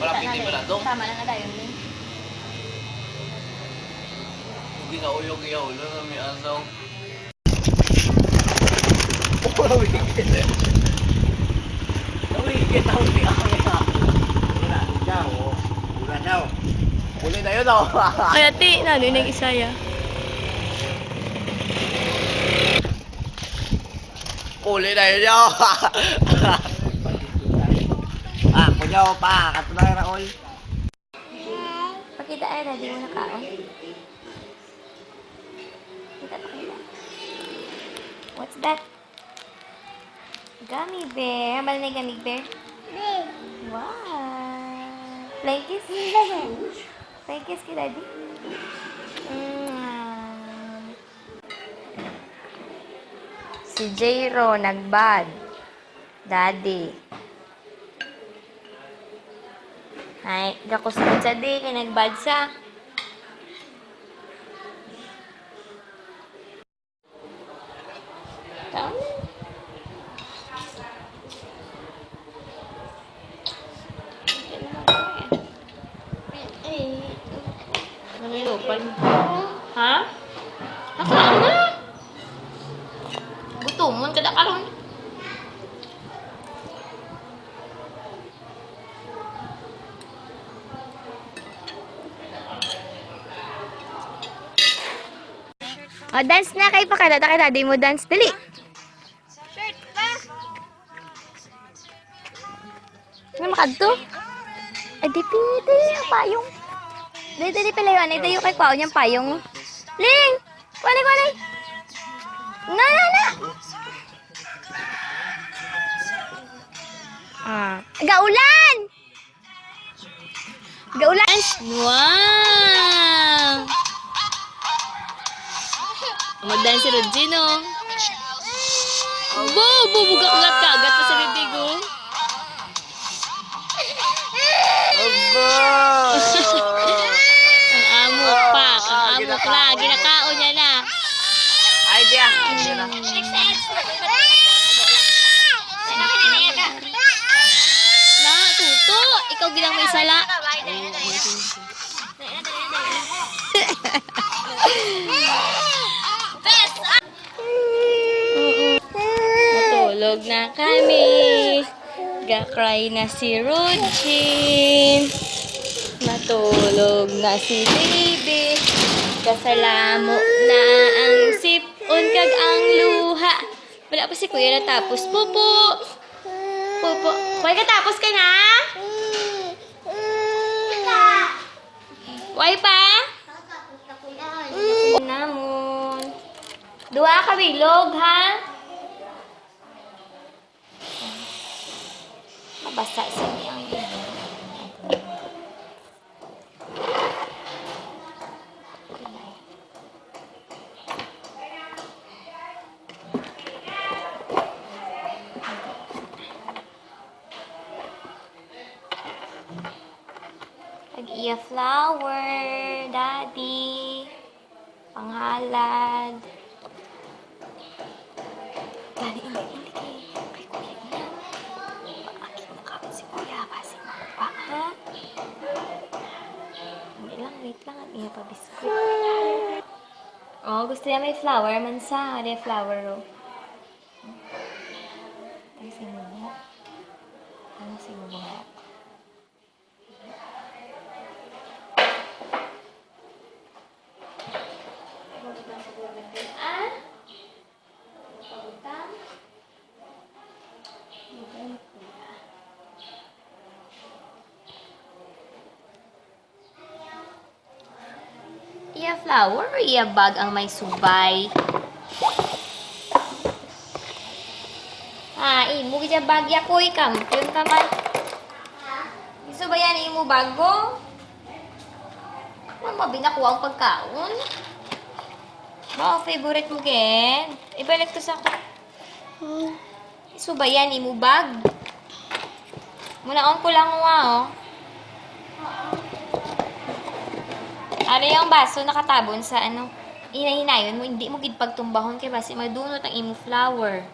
Malapit din ba na to? Tama na nga tayo. Ginauyog iya ulo na may asaw. Oh, nawigit eh. Nawigit ang di ako niya. Wala daw. Wala daw. Uli na yun oh. Ay, ate, nano yung nag-isaya? Uli na yun yo. Ah, kunyaw pa. Katunay Raul. Pakita ay, daddy mo nakaon. Kita, pakita. What's that? Gummy bear. Mahal na yung gummy bear? Wow! Flying kiss? Flying kiss kay daddy? Mm. Si Jairo nagbad. Daddy. Ay, gakustan sa di, kay nagbad sa. Tama na. Nangilupan. Ha? Nakaon na. Gutomon kada karon. Oh, dance na kay pakadata kay daddy mo dance dali. Shirt pa! Ano makadto? Ay, di pili ang payong. Dali, dali pala yun. Ay, dayo kay kwaon niyang payong. Ling! Kuwalay, kuwalay! Na, na, na! Ah. Gaulan! Gaulan! Wow! Magdaan si Rodgino. Bo! Bubugak-gat ka agad pa sa bibig, oh. Aba! Ang amok pa, ang amok na, ginakaon niya na. Ay, di ah. Hindi na. Na, tuto, ikaw ginang may sala. Matulog na kami. Ga-cry na si Rujin. Matulog na si baby. Kasalamo na ang sipon kag ang luha. Wala pa si kuya natapos. Pupo! Pupo. Kuya, katapos ka na? Why pa? Namon. Duha ka bilog, ha? Mabasa sa niya ang bilog. Tag-iya flower, daddy. Panghalad. Dali, hindi, hindi kay kuya niya. Paaki mo kapit si kuya kasi makuha, ha? Hindi lang, wait lang. Ang iya pa biskuit. Oh, gusto niya may flower man sa. Ano yung flower, oh? Tayo sa imo buhok. Ano sa imo buhok? Ah? Pagutang? Iya flower or iya bag ang may subay? Ah, imo gid bag ya koy kampiyon ka man. Isubayan imo bago? Mama binakuha ang pagkaon. Wow, favorite mo gen. Ibalik to sa ako. Isubayan imo bag. Muna on ko lang wa oh. Ano yung baso nakatabon sa ano? Hinahinayon mo, hindi mo gid pagtumbahon kay basi madunot ang imo flower.